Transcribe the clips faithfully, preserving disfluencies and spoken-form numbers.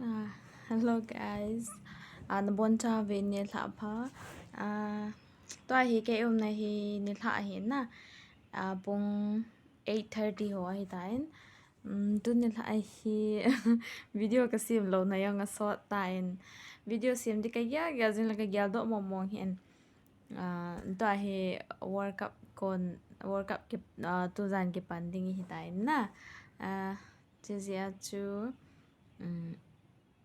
Ah, hello guys. Ah, nabonchauve nilhah pha. Ah, tua hi kei umna hi nilhah ahi na. Ah, pung eight thirty ho ahitan. Um, tuni nilhah hi video kasem louna jong asot tan. Video sem di kagel gel jing le kageldoh mong mong hin. Ah, tua hi World Cup kon, World Cup ki, ah, tujan kipan ding ahitan na. Ah, chujeh a chu, um,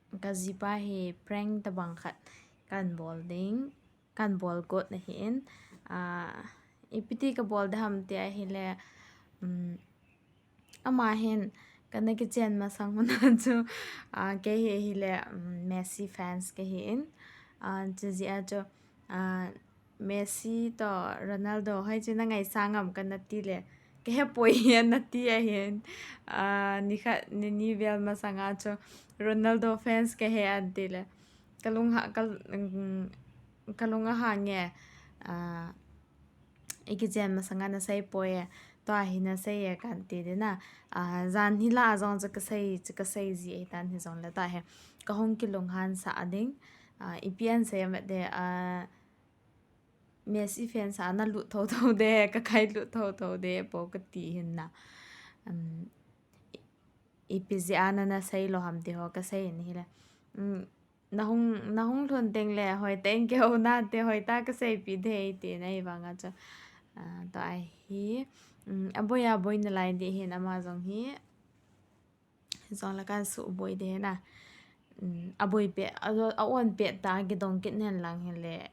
kajipa hi prank tabang khat kahin bol ding, kahin bol got ahin. Ah, ipi ti kabol ding ham ti ahile, um, ama hin kana kichen masang hun a chu, ah, kei hi ahile, um, Messi fans kahin. Ah, chujeh a chu, ah, Messi toh Ronaldo hoi chu nangaisang am kana ti le, kahepoi hi nati ahin. Ah, nikhat nini vel masang a chu Ronaldo fans kahi anti le, kalung ha, ka, um, kalung ahang e. Ah, ikichen masang a nasei poi e, tua hi nasei e kanti ding na. Ah, jan hi lah a jong chu kasei, chu kasei ji ahitan hijongle tua hi kahung kilunghan sah ding. Ah, ipi asei em de, ah, Messi fans a nalut thotho de, kakhailut thotho de bou kati hin na. Um, i, ipi jeh a na, nasei lou ham ti ho kasei in ahile. Um, nahung, nahung lhun teng le, hoitah in kihou nante, hoitah kaseipeh ding ahi ti na ahivang a chu. Ah, tua hi, um, aboi aboi nalai ding hin ama jong hi. Hijongle kahin suboi ding na. Um, aboi pet, a, a-on pet tah a kidong kit hen lang hile,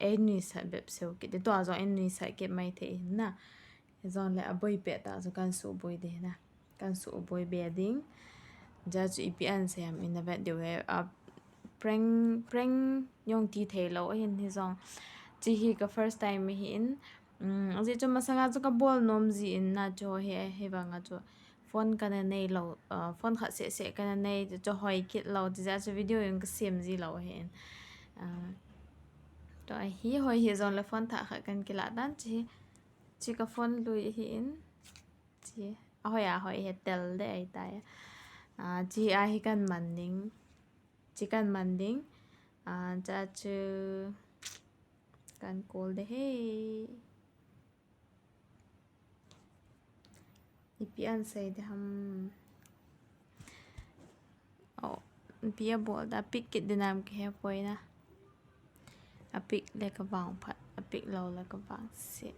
einuisat bep seu kit ding, tua jong einuisat kit mai thei hin na. Hijongle aboi pet tah a chu kahin suboi ding na. Kahin suboi be ding. Hijeh a chu ipi asei ham ina vet diu ahi, ah, prank, prank jong ti thei lou ahin hijong. Chi hi ka first time ahin. Um, ajeh chu masang a chu kabol nom ji in na chu hi, hivang a chu phone kana nei lou, ah, phone khat seh seh kana nei, chu hoi kit lou, chujeh a chu video jong kasem ji lou ahin. Ah, tua hi hoi hijongle phone thah khat kahin kilah tan chi, chi ka phone lui ahin. Chi, ahoi ahoi hi tel de ahitai. Ah, chi a hi kahin man ding. Chi kahin man ding. Ah, cha chu kahin kol de hi. Ipi asei ding ham. Oh, ipi abol ding, apick kit ding ham kahepoi na. Apick le kavang phat, apick lou le kavang se.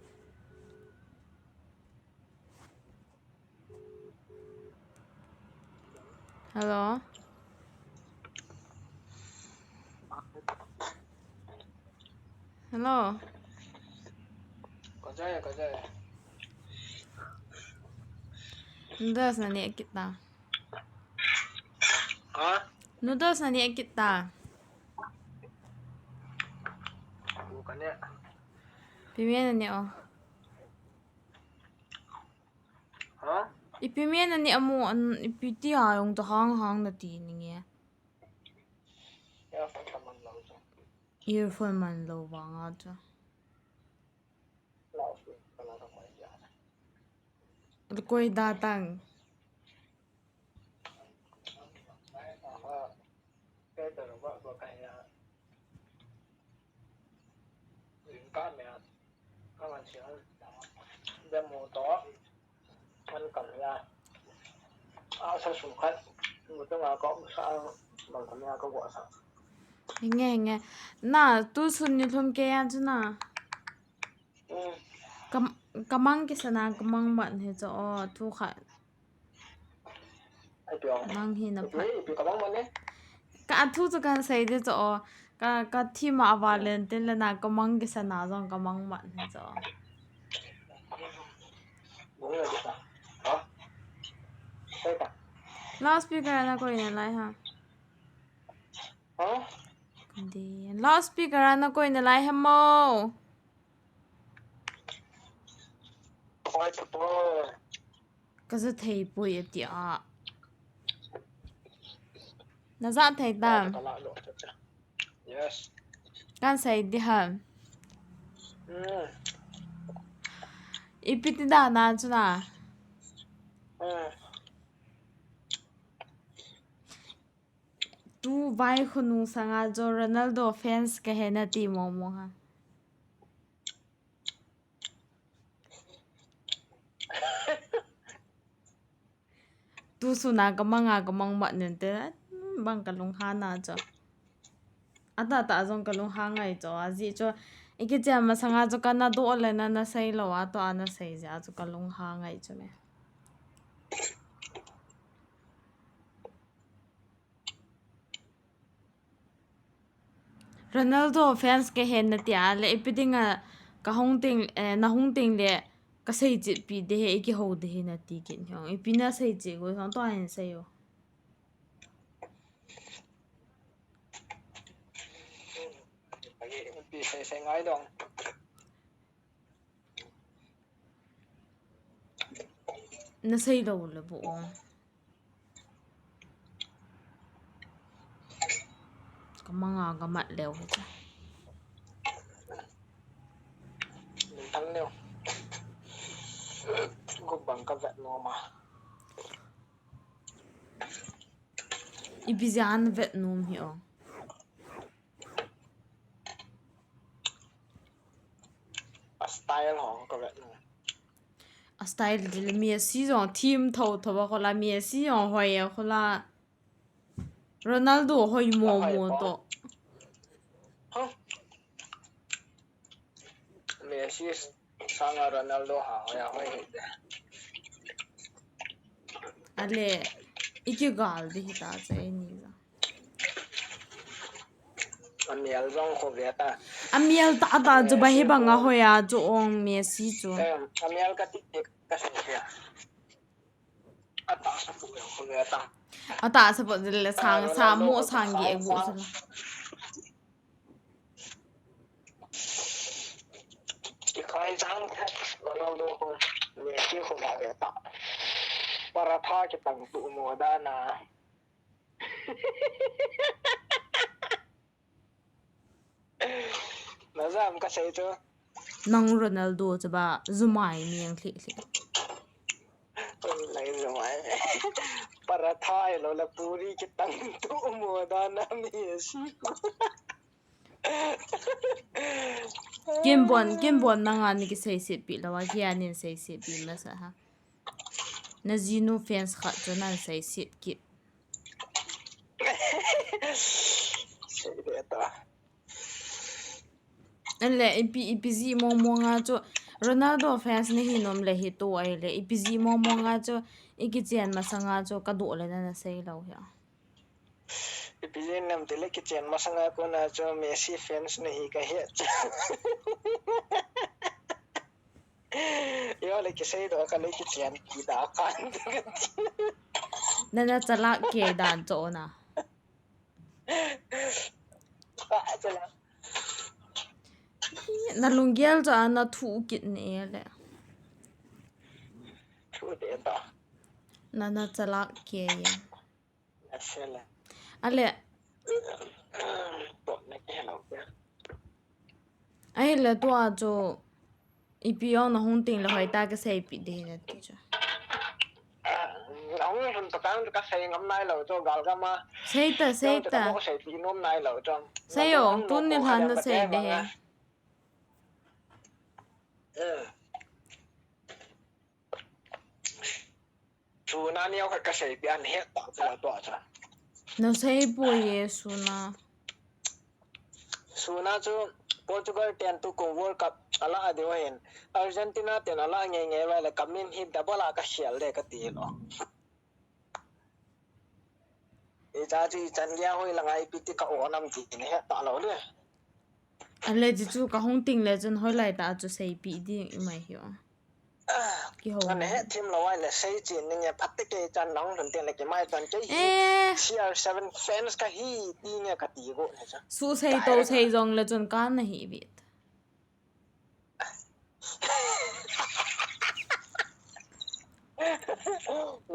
Hello? Hello? Kajai, kajai. Noodles naneh kit ta. Ha? Noodles naneh kit ta. Ipi mei naneh o. Ha? Ipi mei naneh amo, ipi tia jong tahang hang nati ninge. Earphone man lou vang a chu. Koi da tang. Hinge, hinge. Na, tusun nilhum kei a chu na. Ka, kamang kisana, kamang mat hi chu o, thu khat. Mang hi na phat. Ka thu chu kahin sei ding chu o. Ka, kathima a Valentine le na kamang kisana jong kamang mat hi chu o. Loudspeaker a nakoi nalai ham. Loudspeaker a nakoi nalai ham mo. Kaja thei poi ati a. Naja thei tam. Yes. Kahin sei ding ham. Mm. Ipi ti dan a chu na. Mm. Tu vai khonung sanga chu Ronaldo fans kahi nati mong mong ha. Tu suna kamanga kamang mat nin te, bang kalunghan a chu. Atah tah jong kalunghan ngai chu, ajeh chu, ikichen masanga chu kana doh le nana sei lou a, tua nasei jeh a chu kalunghan ngai chu me. Ronaldo fans kahi nati a le, ipi dinga kahung teng, eh, nahung teng le, kasei chetpi ding ahi, ikihou ding ahi nati kit hi. Ipi nasei chet go, sang tua hin sei o. Ipi sei sei ngai dong. Nasei lou le bu ong. Kamanga kamat leu hi cha. Min thang leu. Go bang kavet nom a. Ipi jeh a navet nom hi o. A style ho kavet nom. A style dile Messi jong thim tho tho ba khola, Messi jong hoi a khola. Ronaldo hoi mo mo to. Huh? Messi sanga Ronaldo ha hoi a hoi. Ale, ikigal ding hita cha ini ja. Amial jong kho ve ta. Amial tah tah chu ba hi banga hoi a chu ong Messi chu. Eh, amial kati kasei. Atah support le sang sa mo sang gi egu sala. Ikhai sang Ronaldo ko Messi ko ba ta. Paratha kitang tu mo dana. Najam kasei chu. Nang Ronaldo chu ba, jumai meng lheh lheh. Lai jumai. Paratha lo la puri kitang tu mo dana Messi. Kimbon, kimbon nanga ni kisei sitpi lou a, kia nin sei sitpi masa ha. Najinu fans khat chu nan sei sit kit. Sei de ta. Anle, ipi, ipi jeh mong mong a chu Ronaldo fans nahi nom le hi to ahile, ipi jeh mong mong a chu ikichen masanga chu kadoh le nana sei lou hi a. Ipi jeh nam tile kichen masanga kona chu Messi fans nahi kahe. Yo le kisei doh kale kichen kida kan. Nana chalak kei dan chu na. Ka chalak. Na lunggel chu ana thu kit ne le. Thu de ta. Nana chalak kei. Asela. Ale. Pon na ke lo ya. Ahile tua chu ipi ong nahung teng le hoitah a kaseipi ding nati chu. Nahung lhun patang chu kasei ngam nai lou chu gal gam a. Sei ta, sei ta. Kaseipi nom nai lou chu. Sei o, tuni lhan nasei ding. Eh. Suna neo khat kaseipi a nahet tah chu tua chu. Nasei poi e Suna. Suna chu Portugal ten tukum World Cup ala a diu ahin. Argentina ten ala ngei ngei vai le kamin hi double a kakhel de kati lo. Icha chu ichan gei a hoi langa ipi ti ka o nam ti nahet tah lou le. Ale chu chu kahung teng le chun hoilai tah chu seipi ding imai hi o. Kihou. Ana het thim lou ai le sei chin ninge phat te kei chan nahung lhun teng le kimai chan kei hi. Eh. C R seven fans kahi ti nge kati go ne cha. Su sei to sei jong le chun kana hi bit.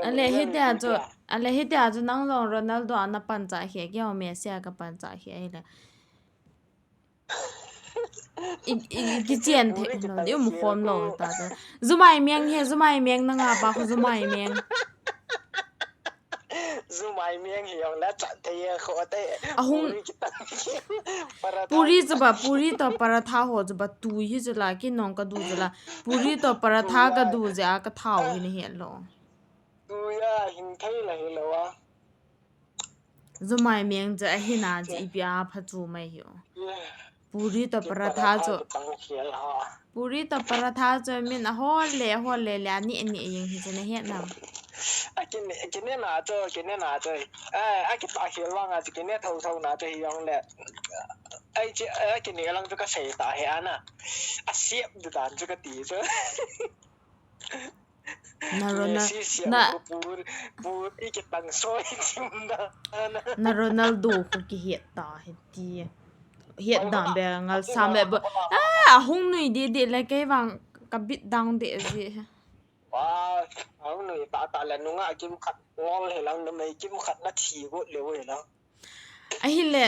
Ale hitia chu, ale hitia chu nang jong Ronaldo a napancha hi, keiho Messi a kapancha hi ahile. I, i, kichen thei lou, i um khom lou ta chu. Jumai meng hi, jumai meng nanga pa khu jumai meng. Zumai meng hi jong la chat thei e kho te. Ahung Puri kitang. Paratha. Puri chu ba, puri to paratha ho chu ba tui hi chu la, kin nong ka du chu la. Puri to paratha ka du jeh a ka thao hi na het lo. Tui a hin thei la hi lo a. Zumai meng chu ahi na chu ipi a pha chu mai hi o. Puri to paratha chu. Kitang khel ha. Puri to paratha chu min a hol le, a hol le le, a ni, a ni jeng hi chu na het nam. A kine, kine na chu, kine na chu. A, a kita khel vang a chu, kine thou thou na chu hi jong le. Ai chi, a kine lang chu ka sei ta he ana. A siap du dan chu ka ti chu. Na Ronald, Messi siap na, ko pur, pur i kitang soi chim da. Ana. na Ronaldo khu ki het ta he ti. Het dam be ngal sam be bo. Ah, hung nui di di le kei vang ka bit down de ji. Wow, ang nui ta ta le nunga kim khat ngol he lang na mai kim khat na thi go le we la. Ahile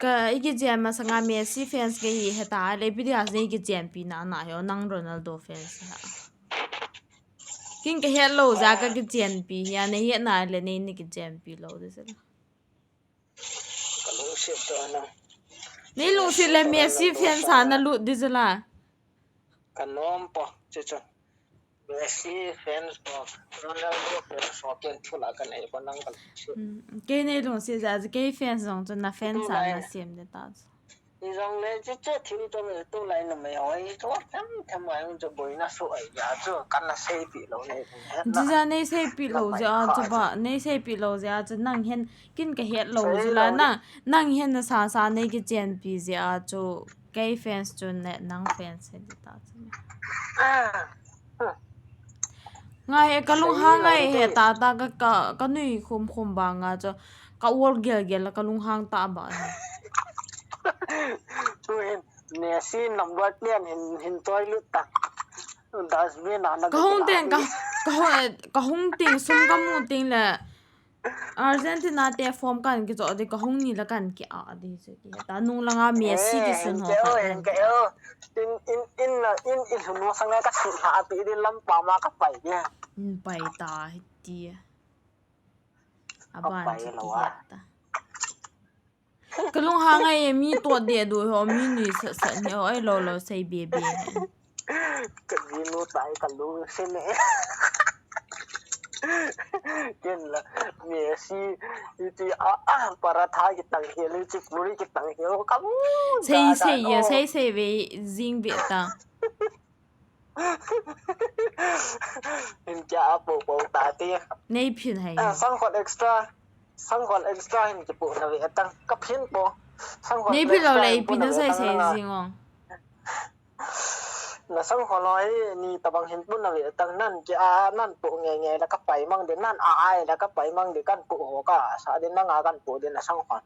ka i ki jam ma sanga Messi fans ke hi he ta le bi dia se i ki jam pi na na he o nang Ronaldo fans ha. Kin ka het lo ja ka ki jam pi ya ne het na le ne ni ki jam pi lo de se. Ka lungset to na. Nei lungset le Messi fans ha na lut di jela. Ka nom po, che che. Messi fans po, Ronaldo fans po, ken thu la ka nei po nang ka lungset. Kei nei lungset ja, kei fans jong chu na fans ha na sem de ta. Ni jong le che che thil to me tu lai na me hoi to tham tham ai chu boi na su ai ya chu kan na sei pi lo nei. Jija nei sei pi lo ja chu ba, nei sei pi lo ja chu nang hen kin ka het lo chu la nang, nang hen na sa sa nei ki chen pi ja chu kei fans chu ne nang fans he di ta chu. Ngai he ka lung ha ngai he ta ta ka, ka, ka nui khum khum ba nga chu ka ol gel gel la ka lung hang ta ba he. Tu hin Messi number ten hin, hin toi lut ta. Dustbin a na Ka hung teng ka, ka hung, ka hung teng sum ka mu teng le Argentina te form kan ki cho de ka hung ni la kan ki a de se ki ta nung la nga Messi ki sun ho Ke ka o, en. Ke o. In, in, in na, in, in hun mo sanga ka sun ha pi din lam pa ma ka pai de. In pai ta hi ti. A ban Pai chu lo ki a. het ta. Ka lung ha ngai e, mi to de du ho, mi nui sa sa ni ho, ai lo lo sei be be. Ka ji nu tai ka lu se ne. Ken la Messi iti a a paratha ki tang he le chi puri ki tang he ka mu. Sei sei ye, sei sei ve jing be ta. In kya a po po ta te. Nei phin hai. Ah, sang khol extra. Sang khol extra hin ki po na ve tang ka phin po. Sang khol Nei phin lo extra le hin pi po na ve sai tang sai na. Jing ong. Na sang khol lo hi ni tabang hin po na ve tang nan ki a nan po nge nge la ka pai mang de nan a ai la ka pai mang de kan po ho ka sa de na nga kan po de na sang khol.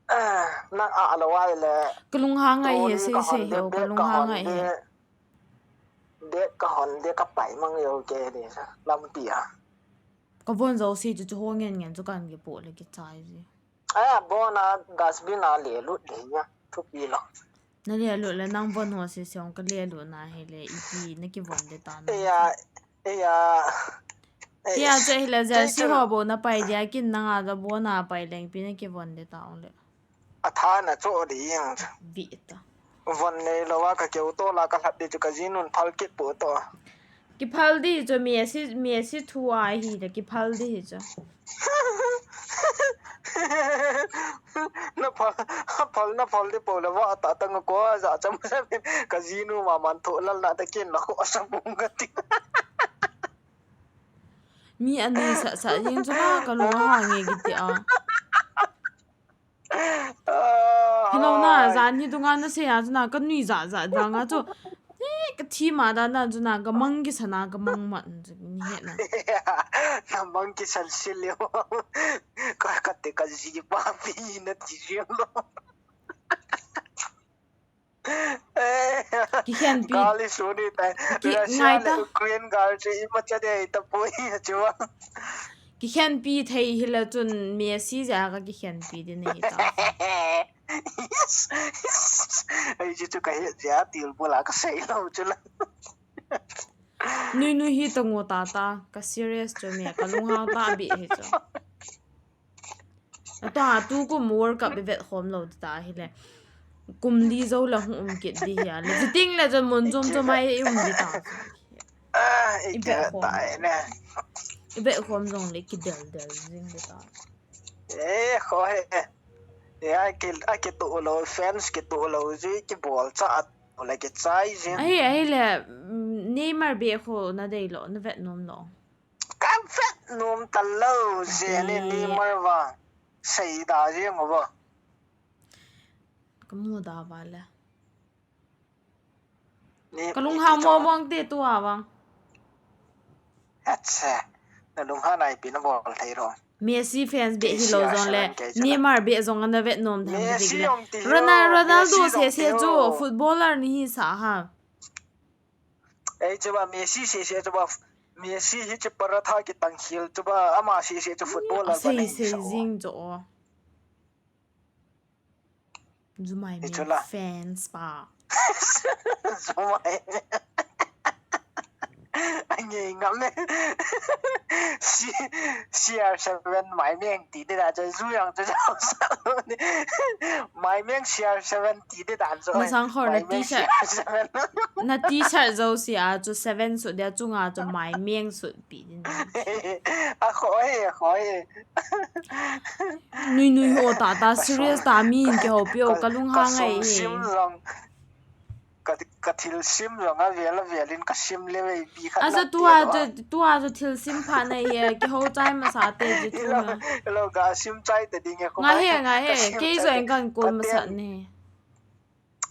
Ah, nan a lo ai le. Ka lung ha ngai he Tuni sei ka sei hon de, ho, ka bed lung ka ha hon ngai de, he. bed ka hon de ka pai mang yo ke de lampi a. Ka von zo sei chu chu ho ngen ngen chu kan ki po le ki chai ji. Aya bona dustbin a le lut de ya. Thupi lo. Na le lut le nang von ho sei sei ong ka le lut na he le ipi na ki von de ta na. Eya, eya. Tia che hi le ja si ho bo na pai dia kin na nga da bo na pai leng pi na ki von de ta ong le. A tha na cho de yang. Vi ta. Von nei lo wa ka keu to la ka hlat de chu ka jinun phal kit po to. Ki phal di chu Messi, Messi thu a hi le ki phal di hi chu. Na phal, phal na phal de po le wa ta tang ko za cham ka jinu ma man tho lal na ta kin la ko sa pung ka ti. Mi a nui sa sa jing chu la ka lung ha nge ki ti a. Hello na, zan hi dunga na se a chu na ka nui za za vang a chu. Ni ka thi ma da na chu na ka mang ki sa na ka mang man chu ni he na. Na mang ki san si le. Ka ka te ka ji pa pi na ti ji lo. Ki khen pi. Gal i su ni tai. Ki Russia ngai le ta. Ukraine gal chu i ma cha de ta poi chu. Ki khen pi thei hi la chun Messi ja ka ki khen pi de nei ta. Yes. Yes. Ai chu chu ka he ja til bu la ka sei lo chu la. Nui nui hi ta ngo ta ta, ka serious chu me, ka lunghang ta beh hi chu. Atua tukum World Cup i vet khom lou ta hile. Kum li jou la hung um kit di hi a. Le, chuting le chun mun chom chom a i um di ta. Ah, i vet khom. I vet khom jong le kidel del jing di ta. Eh, kho he. Ya, ki, a ki tu lo, fans ki tu lo, ji ki bol cha at, le ki chai jing. Ahi, ahi le, mm, Neymar beh kho na dei lo, na vet nom lo. Ka vet nom ta lo, ji ni Neymar va. Sei da ji mo va. Ka mu da va le. Ka lunghang mo mong te tu a vang. Acha. Na lunghang nai pi na bol thei ro. Messi fans beh hi lo jong le. Neymar beh jong ana vet nom tham. Ronaldo se se chu footballer ni hi sa ha. Ei chu ba Messi se se chu ba Messi hi chu paratha ki tang khel chu ba ama se se chu footballer ba nei sa. Jing chu. Zumai me fans pa. Zumai me. Ange ngam ne. C R seven mai meng ti de da chu zu yang chu sa. Mai meng C R seven ti de da chu. Masang khor na T-shirt. Na T-shirt jo si a chu seven sut dia chunga chu mai meng sut pi din. A khoi, a khoi. Nui nui ho ta ta serious ta mi in ke ho pio ka lung ha ngai he. Ka thil sim jong a vel a vel in ka sim le vei pi khat. Asa tua chu tua chu thil sim pha nei he ke ho chai masa te chu tu. Lo ka sim chai te ding e ko. Ngai he ngai he ke jo en kan kol masa ne.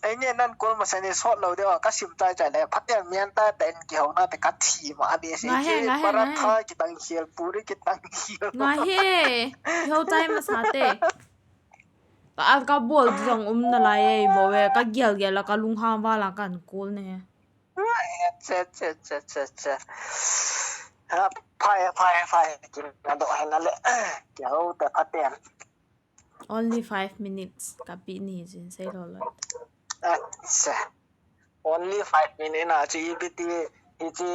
Ei nge nan kol masa ni sot lo deu ka sim chai chai le phat em mian ta ta in ki ho na te ka thi ma a be se. Ngai he ngai he ngai he. Paratha ki tang khel puri ki tang khel. Ngai he. Ki ho chai masa te. Ka at ka bol jong um na lai ei bo ve ka gel gel la ka lung ha va la kan kol ne. Che che che che che. Ha phai phai phai ki na do he na le. Ki ho te phat em. Only five minutes ka pi ni jin sei lo lo. Acha. Only five minutes na chi ipi ti ichi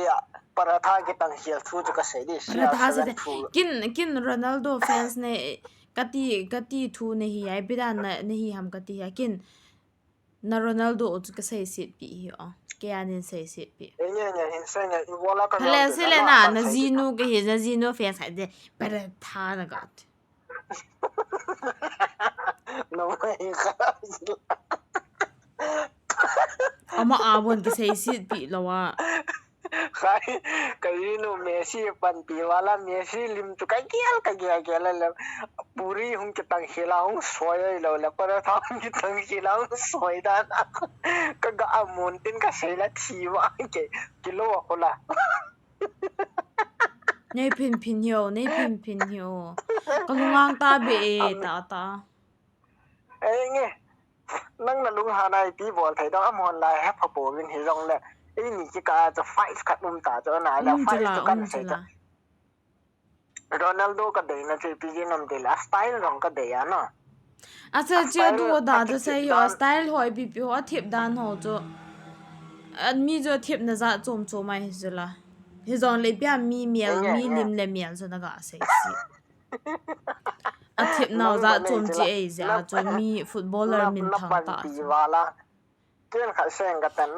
paratha ki tang hial thu chu ka sei di. Paratha se. Kin kin Ronaldo fans ne ka ti ka ti thu ne hi ai bidan na ne hi ham ka ti ya kin. Na Ronaldo u chu ka seiset pi hi o. Kei a nin seiset pi. Hale sile na, na jinu ka hi, na jinu fans hai de. Paratha na gat. Ama a bon ka seiset pi lo a. Khai, ka inu Messi panpi vala Messi lim chu ka gel ka gel gel le. Puri hung kitang khela hung soi lo le paratha hung kitang khela hung soi dan. Ka ga amun tin ka sei la thi va ke kilo a kola. Nei phin phin hio, nei phin phin hio. Ka lungang ta be e ta ta. Ei nge. Nang na lung hana ipi bol thei dong amon lai ha pha po vin hi jong le. Ei ni ki ka chu five khat um ta chu na la five chu kan sei ta. Ronaldo ka dei na chu ipi jin um ti la style jong ka dei a na. Asa chu du da chu sei yo style hoi pi pi ho thip dan ho chu. An mi jo thip na ja chom chom ai hi chu la. Hi jong le pia mi mial mi lim le mial chu na ga sei si. A thip nau ja chom chi ei ja chu mi footballer min thang ta.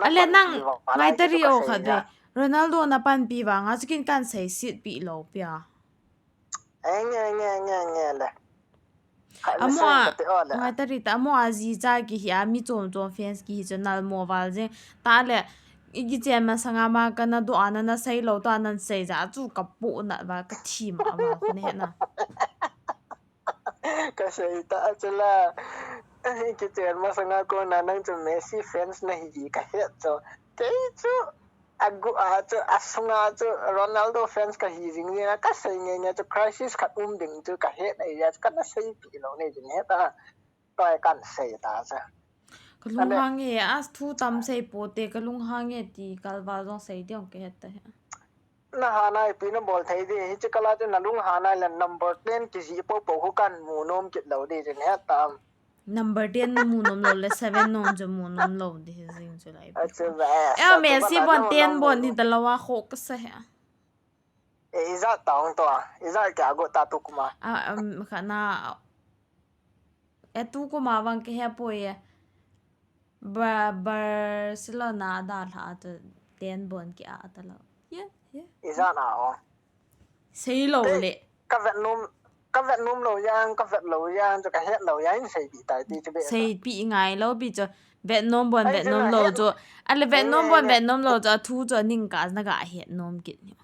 Ale nang ngai tari o khat ve. Ronaldo na panpi vanga chu kin kan seiset pi lo pia. Enge enge enge enge le. Amo a ngai tari ta amo a ji cha ki hi a mi chom chom fans ki hi chu nal mo val jeng ta le. I kichen masanga ma kana do ana na sei lo ta nan sei ja chu ka pu na va ka thi ma va ne na. Ka sei ta chu la. Kichen masanga ko na nang chu Messi fans na hi ka het chu. Kei chu agu a chu asunga chu Ronaldo fans ka hi jing ni na ka sei nge nge chu crisis khat um ding chu ka het na ya chu ka na sei pi lo ne jing he ta. Toi kan sei ta chu. Ka lung hang e a thu tam sei po te ka lung hang e ti kalval jong sei diong ka het ta he. Na hana ipi na bol thei di hi chu kala chu na lung hana le number ten ki ji po po khu kan mu nom kit lo di jin he tam. Number ten na mu nom lou le seven nom chu mu nom lou di hi jing chu lai. Achu ba. Eh, Messi bon ten bon hi ta lou a kho ka sa he. E, ijat taung to. Ijat kya go ta tu kuma. A, um, kana. E tu kuma vang ke he poi e. Ba, Barcelona da la tu ten bon ki a ta lou. Yeah, yeah. Ijat na o. Sei lou le. Ka vet nom, ka vet nom lou yang, ka vet lou yang, chu ka het lou yang, sei pi tai ti chu be. Sei pi ngai lou pi chu. Vet nom bon, vet nom lou chu. Ale vet nom bon, vet nom lou chu. A thu chu ning ka na ka het nom kit ni.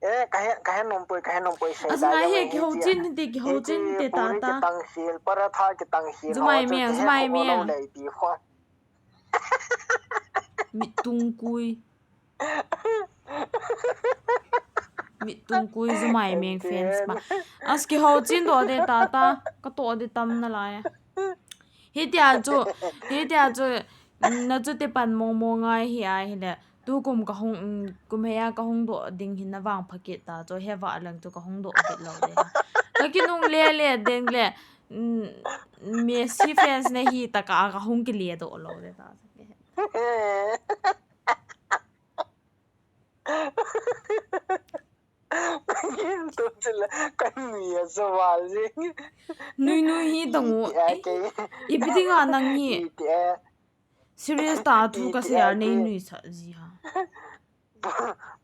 Eh, ka het, ka het nom poi, ka het nom poi sei. Asa ngai he ki ho chin ti, ki ho chin ti ta ta. Ki tang sil, paratha ki tang sil. Zumai meng, zumai meng. Lei pi kho. Mi tung kui. Mi tung kui zumai meng fans ma. As ki ho chin do de ta ta. Ka to de tam na lai. Hitia chu, hitia chu, na chu te pan mong mong ngai hi ai hi le. Tu kum ka hung, kum he a ka hung do ding hin na vang pha kit ta chu, he va lang chu ka hung do kit lou de. Ka ki nung le le ding le, Messi fans na hi ta ka, ka hung ki le do lou de ta. Kin tu chila kan nui a so wal jing. Nui nui hi tong u. Ipi dinga nang hi. Serious ta thu ka sei a nei nui sa ji ha.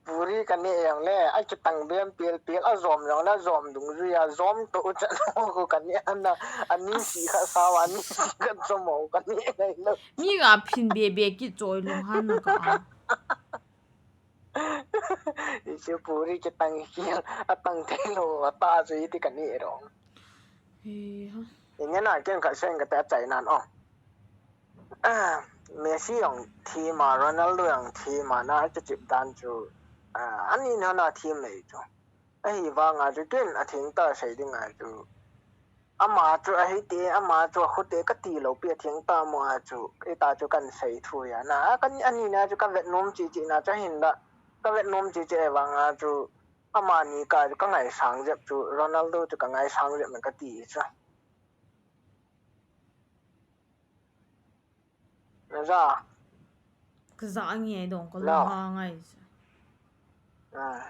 Puri ka ne yang le, a ki tang bem pel pel, a zom yang le, a zom dung zui a, zom to u chan ko ka ne ana, a ni si kha sa wa, ni si kha zom o ka ne ngai lo. Mi ga phin be be ki choi lung han na ka. Ichu puri ki tang ki a tang thei lo a ta chu iti ka ni rong. He ha. Inge na ken ka sen ka ta chai nan o. Ah, Messi jong thi ma, Ronaldo jong thi ma na chu chip dan chu. Ah, ani na na thi mai chu. Ahi vanga chu ken a thing ta sei ding a chu. Ama chu ahi te, ama chu a khu te ka ti lo pi a thing ta mo a chu, ita chu kan sei thu ya na. A kan ani na chu ka vet nom chi chi na chu hin da. Ka vet nom chi chi e vang a chu ama ni ka chu ka ngai sang jep chu, Ronaldo chu ka ngai sang jep na ka ti chu. Na za. Ka za nge dong ka lo ha ngai chu. Ah,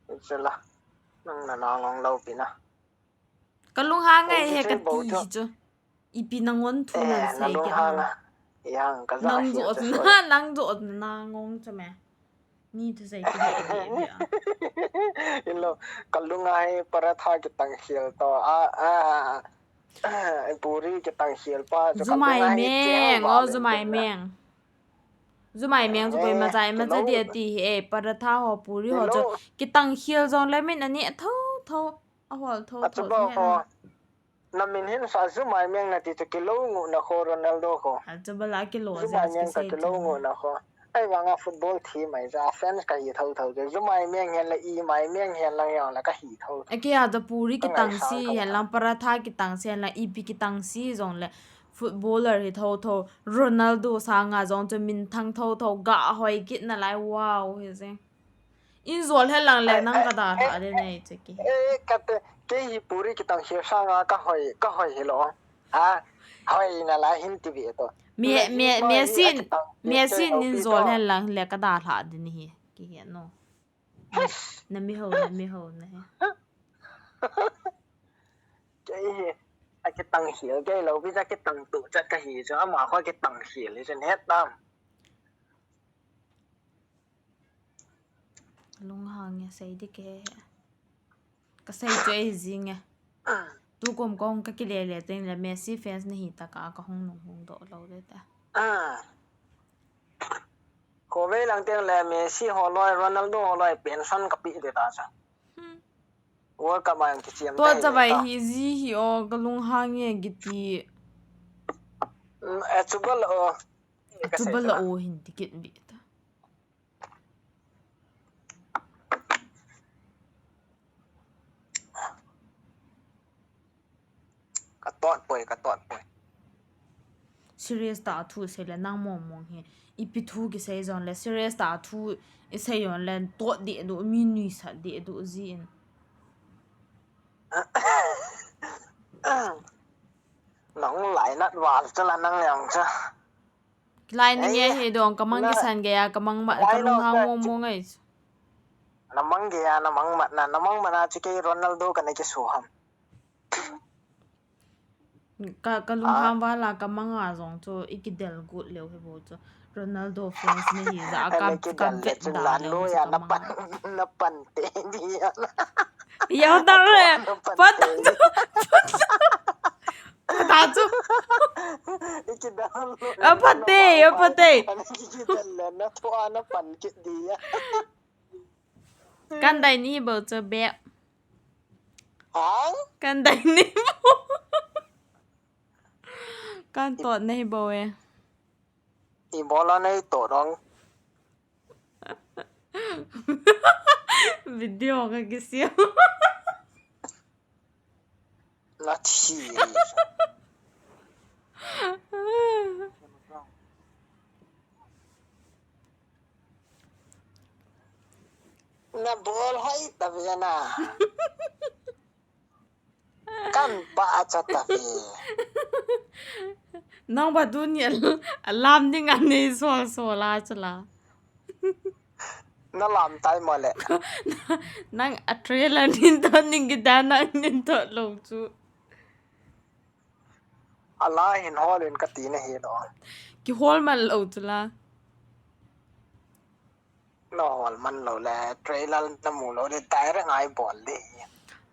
ichela. Nang na na ngong lo pi na. Ka lung ha ngai he ka ti chu. Ipi na ngon thu na sei ki ha. Yang ka za. Nang jo na, nang jo na ngong chu me. Mi thu sei ki he he ya. Ilo, ka lung ha he paratha ki tang khel to. A, a, a. Puri ki tang khel pa chu ka lung ha he. Zumai meng, o zumai meng. Zumai meng chu koi ma chai ma cha dia ti hi e, paratha ho puri ho chu. Ki tang khel jong le min ani tho tho. A hol tho tho. Na min hin sa zumai meng na ti chu kilo ngu na kho Ronaldo kho. A chu bala kilo zumai meng ka kilo ngu na kho. Ai vanga football thi mai ja fans ka hi tho tho chu. Zumai meng hen la i mai meng hen lang yang la ka hi tho. A kia da puri ki tang si hen lang paratha ki tang si hen lang ipi ki tang si jong le footballer hi tho tho Ronaldo sanga jong chu min thang tho tho ga hoi kit na lai wow hi jeng. In zol he lang le nang ka da ha de nei che ki. Eh, ka te, ke hi puri ki tang hi sanga ka hoi, ka hoi hi lo. Ha, hoi na la hin ti ve to. Me, me, me sin, me sin in zol he lang le ka da ha de ni hi. Ki hi no. Na mi ho, na mi ho na he. Ke hi, a ki tang hi, ke lo bi ja ki tang tu cha ka hi cha ma kho ki tang hi le chen het tam. Lunghang e, sei di ke. Ka sei chu ei jing e. Tukum kong ka kile le teng le Messi fans na hi ta ka ka hung nung hung do lo le ta. Ko ve lang teng le Messi ho loi, Ronaldo ho loi pension ka pi de ta cha. World Cup a ki chiam to ta. Cha vai hi ji hi o ka lunghang e giti. A chu bal o. A chu bal o hin ti kit bi ta. Ka tot poi, ka tot poi. Serious ta thu sei le nang mong mong hi. Ipi thu ki sei jong le serious ta thu i sei jong le tot de du mi nui sa de du ji in. Nang lai Nat val chu la nang yang chu. Lai ni nge he dong, ka mang kisan gei a, ka mang mat, ka lung hang mong mong ngai chu. Na mang gei a, na mang mat na, na mang mat na chu kei Ronaldo ka na kisu ham. Ka, ka lung hang val a, ka mang a jong chu, i kidel gut leu hi bou chu. Ronaldo fans na hi ja, ka, ka vet da leu chu ka mang a. Na pan te di ya na. Yau ta re, pan ta chu, pan ta chu. Iki dang lo. A pate, a pate. Iki dang le na thua na pan kit di ya. Kan dai ni bou chu be. Hang? Kan dai ni bou. Kan tot nei bou e. Ibola nei to dong. Video ka kisiam. Na thi. Na bol hoi ta ve na. Kan pa a cha ta ve. Nang ba tu ni al-, alam ding a nei sol sol a cha la. Na lam tai mo le. Nang a trailer nin to ning ki da nang nin to lo chu. Ala hin hol in ka ti na hi lo. Ki hol man lo chu la. Na hol man lo le, trailer na mu lo le, direct ngai bol le.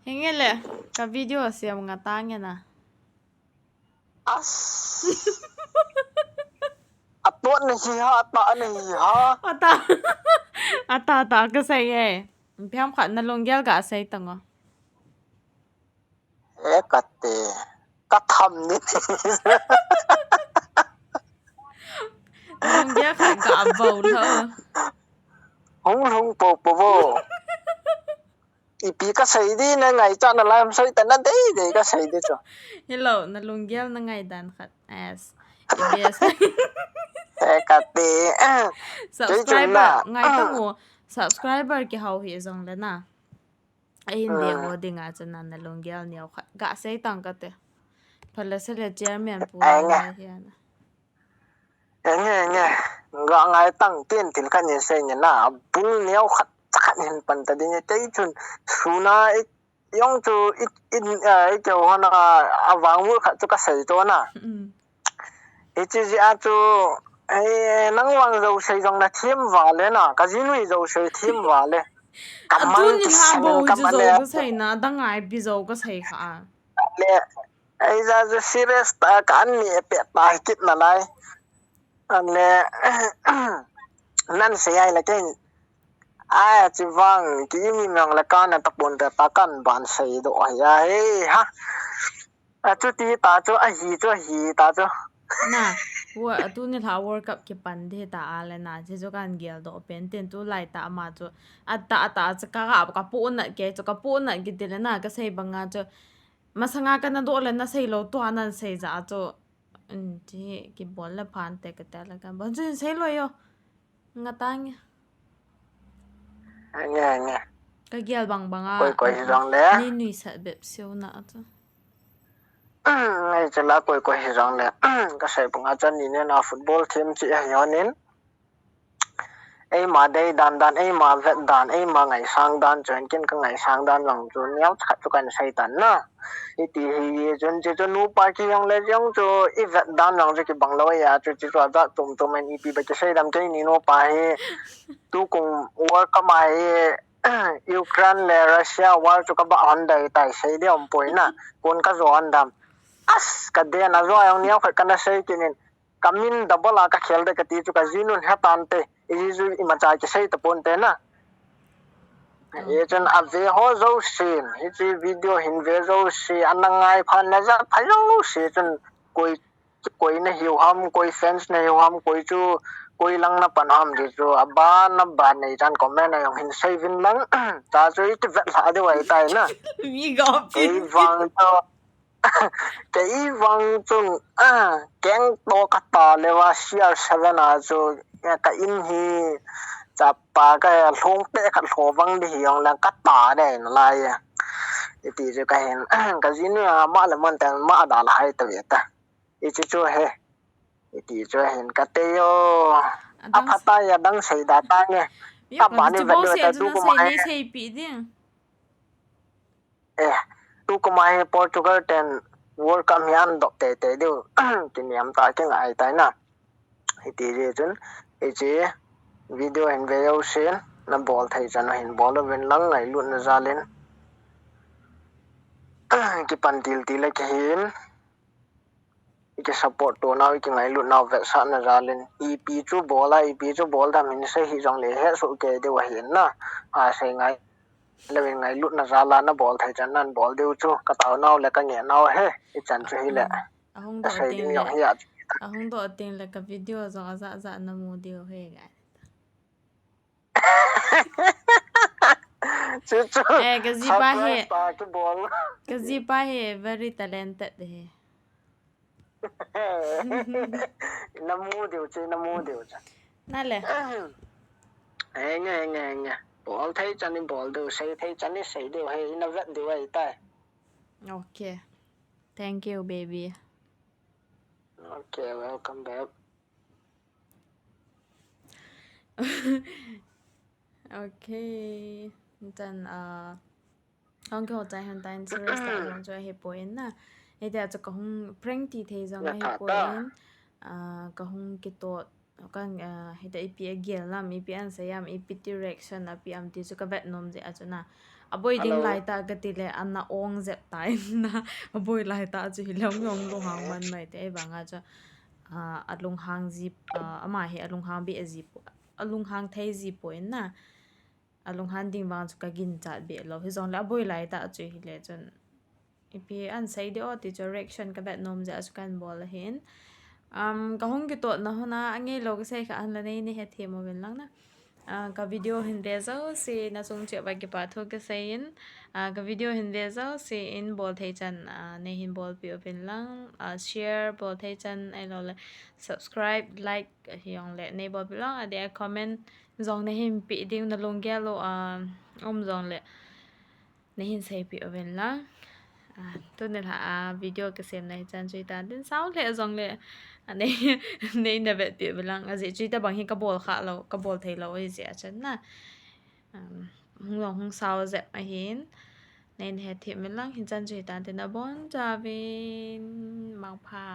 Hinge le, ka video siam nga ta nge na. As. Atot na hi ha, ata na hi ha. Ata. Ata ta ka sai e. Phiam khat na lunggel ga sai tang o. E kate, ka tham ni. Lunggel khat ga bau lo. Hung hung po po bo. Ipi ka sei di na ngai cha na lam sei ta na dei dei ka sei di chu. Hello, na lunggel na ngai dan khat. Yes. Yes. E kate. Subscriber ngai tang o. Subscriber ki hau hi jong le na. Ahin ding o ding a chu na na lunggel neo khat. Ga sei tang ka te. Phala se le chairman pu na hi na. Enge, enge. Ga ngai tang tin thil khat ni sei ni na. Bul neo khat, khat hin pan ta ding e. Tei chun suna i, yong chu i, i, a, i keu hon a, a vang mul khat chu ka sei to na. Hichi ji a chu, eh, nang vang zo sei jong na thim va le na, ka jinui zo sei thim va le. Ka mang ti sen ka ma le. Ka sei na, dang ai bi zo ka sei kha a. Le, ei ja chu serious ta ka an ni e pe ta hi kit na lai. An le, nan sei ai le ken. Ai, chi vang, ki mi mang le ka na ta pon ta ta kan ban sei do ai a he ha. A chu ti ta chu, a hi chu, a hi ta chu. Na, wa, a tu ni la World Cup ki pan de ta a le na, chi chu kan gel do pen tin tu lai ta ma chu. A ta, a ta chu ka ga ka pu na ke chu ka pu na ki ti le na ka sei bang a chu. Masanga ka na do le na sei lo tu a nan sei ja chu. Ti ki bol le phan te ka ta le kan bol chu sei lo yo. Nga ta nge. Nge, nge. Ka gel bang bang a. Koi koi hi jong le. Ni nui sat bep siu na chu. Ngai chu la koi koi hi jong le. Ka sei bang a chan ni ne na football team chi a hi honin. Eima dei dan dan, eima vet dan, eima ngaisang dan, chun kin ka ngaisang dan jong chu neo khat chu kan sei tan na. Iti hi chun chi chu nupa ki jong le jong chu i vet dan jong chu ki bang lo ya chu chi chu a jat tum tum en ipi ba ki sei dam kei ni nupa hi. Tu kung World Cup a hi Ukraine le Russia war chu ka ba hon dai tai sei de om poi na. Kun ka jo hon dam. As ka den a jo jong neo khat ka na sei kinin. Ka min double a ka khel de ka ti chu ka jinun he tan te. I ji chu i ma cha ki sei ta pon te na. E chun a ve ho zo sin. Hi chi video hin ve zo si. An na ngai phan na ja pha zo si chun koi, koi na hiu ham, koi fans na hiu ham, koi chu, koi lang na pan ham ti chu. A ba na ba nei chan comment a jong hin sei vin lang. Ta chu i ti vet la de wai tai na. Mi ga pi. Kei vang chu. Kei vang chun, ah, keng to ka ta le va C R seven a chu, eh, ka in hi, chapa ka lhung pe khat lho vang di hi jong le ka ta de na lai. Iti chu ka hin, ka jinu a ma le mon ten ma da la hai ta ve ta. Hiche chu he. Hiti chu hin kati o. Adang aphatai adang seida tange. Yok, abani chu vet bol diu se ta chu tu na kuma sei, he. Nei seipi ding. Eh, tu kuma hi Portugal ten World Cup hi an dop teitei diu. Kiniam ta kingai tai na. Hiti jeh chun, hiche video hin ve jousen, na bol thei chan u hin bol uvin lang ngailutna jal in. Kipan til til a kihin. Ki support to nau, ki ngailut nau vetsahna jal in. Ipi chu bol a, ipi chu bol dam hin sei hih jongle hesoh kei diu ahin na. Asei ngai. Lou in ngailutna jal a na bol thei chan nan bol diu chu. Ka tao nau le ka ngeh nau he. Ichan chu hile. Ahung doh ting le. Ahung doh ting le ka video jong ajat jat na mu diu he ngai. Chu chu. Eh, ka jipa he. Surprise ta chu bol. Ka jipa he very talented he. Na mu diu chu, na mu diu chu. Na le. Henge, henge, henge. Bol thei chan in bol diu, sei thei chan in sei diu, he, ina vet diu ahitai. Okay. Thank you, baby. Okay, welcome back. Okay. Then, uh, Kahung kiho chai hon tan, serious tah jong chu ahipoi na. Hitia chu kahung prank ti thei jong ahipoi. Ah, kahung kitot, kan, ah, hitia ipi agel am, ipi ansei am, ipi ti reaction api am ti chu kavet nom jeh a chu na. Aboi ding lai tah kati le, ana ong jep tai na. Aboi lai tah chu hilou jong lunghang man mai te, ahivang a chu, ah, alunghang ji, ah, ama hi alunghang beh ji po, alunghang thei ji poi na. Alunghang ding vang chu ka ginchat beh lou. Hijongle aboi lai tah chu hile chun. Ipi ansei ding o ti chu reaction kavet nom jeh a chu kan bol ahin. Um, kahung kitotna hon a, angei lou kasei kha hon le nei, nei hethem uvin lang na. Ah, ka video hin ve jouse, na chung cheh uva kipa thu kasei in. Ah, ka video hin ve jouse in bol thei chan, ah, nei hin bolpi uvin lang. Ah, share bol thei chan, ahilou le subscribe, like, hijongle nei bolpi lang. Adeh a comment jong nei hin pe ding, na lunggel u, ah, um jongle. Nei hin seipi uvin lang. Ah, tuni lha a video kisemna hichan chu hitan tin, sao lheh jongle. Ah, nei, nei na vetpi uvin lang. Ajeh chu hitabang hi kabol kha lou, kabol thei lou ahi jeh a chun na. Um, hung jong hung sao jep ahin. Nei na hethem uvin lang, hichan chu hitan tin, nabonchauvin mangpha.